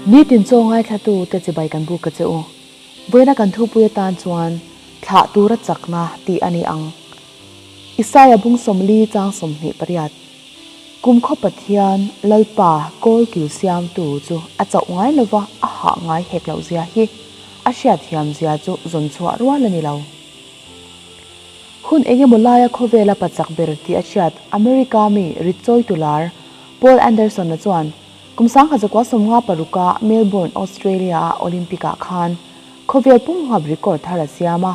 Nitin chaw ngaithlatu te chibai kan buk a che u. Vawiina kan thupui atan chuan thlah tura chakna tih a ni ang. Isaia bung 40 chang 28. Kum khaw Pathian, Lalpa, kawl kil siamtu chu a chauh ngai lova a hah ngai hek loh zia hi a hriatthiam zia chu zawn chhuah rual a ni lo. Hun engemaw laia khawvela pachak ber tih a hriat America mi ritchawi tular Paul Anderson-a chuan kum 1956-a Melbourne, Australia-a Olympic-ah khan khawvel pumhuap record thar a siam a.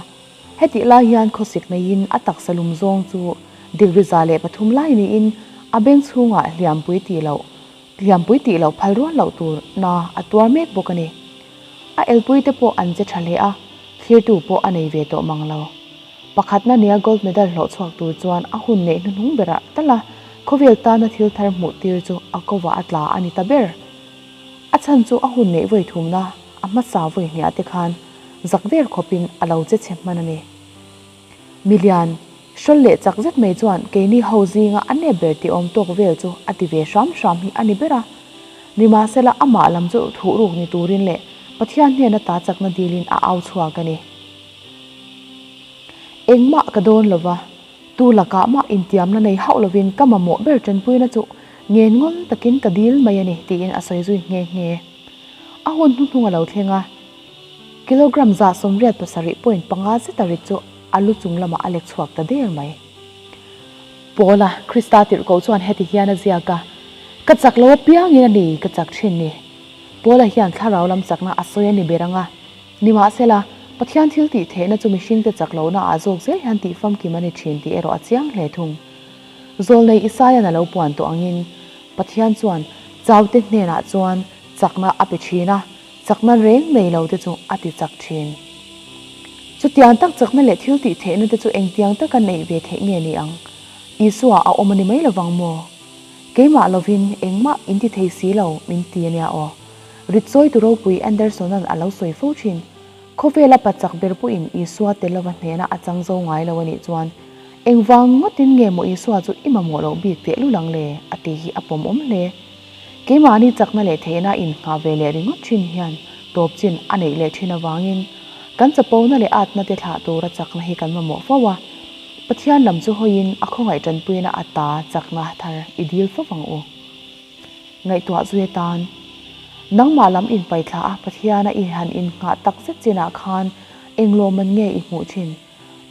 Hetih lai hian khawsik neiin a taksa lum zawng chu degree 103 lai niin a beng chhungah hliampui tih loh hliampui tih loh phal rual loh tur na a tuar mek bawk a ni. A elpui te pawh an che tha hle a, thlirtu pawh a nei ve tawh mang lo. Pakhatna nia gold medal hlawh chhuak tur chuan a hun neih hnuhnung berah tal a khawvel tana thil thar hmuh tir chu a kovah a tla a ni ta ber. A chhan chu a hun neih vawi thumna a hmasa vawi hniah te khan zak der khawpin a lo che chhe hman a ni. Milian, hrawl leh chak zet mai chuan keini ho zinga a nep ber tih awm tawk vel chu a ti ve hram hram hi a ni ber a. Nimahsela amah lam chu thuhruk ni turin leh Pathian hnena ta chakna dilin a au chhuak a ni. Engmah ka dawn lova, tu lakah mah intiamna nei hauh lovin ka mamawh ber tanpuina chu ngen ngawl takin ka dil mai a ni tiin a sawi zui nghe nghe. A hun hnuhnung a lo thleng a. Kilogram 87.5 zeta rit chu a lu chung lamah a lek chhuak ta der mai. Paula, Krista tirhkoh chuan heti hian a ziak a, Ka chak lo apiangin a ni ka chak thin ni. Paula hian thlarau lam chakna a sawi a ni ber ang a. Nimahsela, Pathian thil tih theihna chu mihringte chak lohna ah zawk zel hian tih famkim a ni thin tih erawh a chiang hle thung. Zawlnei Isaia'n a lo puan tawh angin, Pathian chuan chaute hnenah chuan chakna a pe thin a, Chakna reng nei lo te chu a ti chak thin. Chutiang tak chakna leh thil tih theihna te chu engtiang taka neih ve theih nge ni ang? Isua a awm a ni mai lovang maw? Keimah lovin engmah in ti thei si lo min ti a nia aw. Ritchawitu ropui Anderson-a'n a lo sawi fo thin. Khawvela pa chak ber pawhin Isua tel lova hnehna a chang zo ngai lo a nih chuan engvang ngawtin nge maw Isua chu i mamawh loh bik teh lul ang le? a ti hi a pawmawm hle. Keimahni chakna leh theihna inngah ve leh ringawt thin hian tawp chin a neih leh thin avangin kan chapona leh atna te thlah tura chakna hi kan mamawh fo a. Pathian lam chu hawiin a khawngaih tanpuina a ta chakna thar i dil fo vang u. Ngaihtuah zui atan nangmah lam inpaithla a Pathiana i han innghah tak zet chinah khan englawman nge i hmuh thin?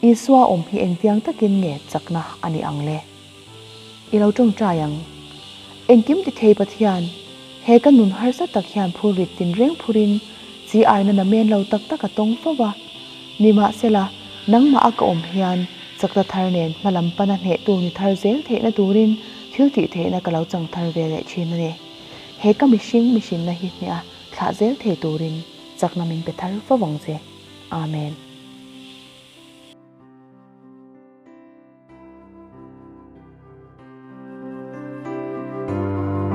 Isua awm hi engtiang takin nge chakna a ni ang le? I lo tawngtai ang. Engkim ti thei Pathian, he ka nun harsa tak hian phur rit tin reng phurin chi aina na men lo tak tak a tawng fo va. Nimahsela, nangmah a ka awm hian chakna thar nen hma lam pana hnehtu ni thar zel theihna turin thil tih theihna ka lo chang thar ve leh thin a ni. He ka mihring mihrinna hi hneha thlah zel thei turin chakna min pe thar fo vang che. Amen.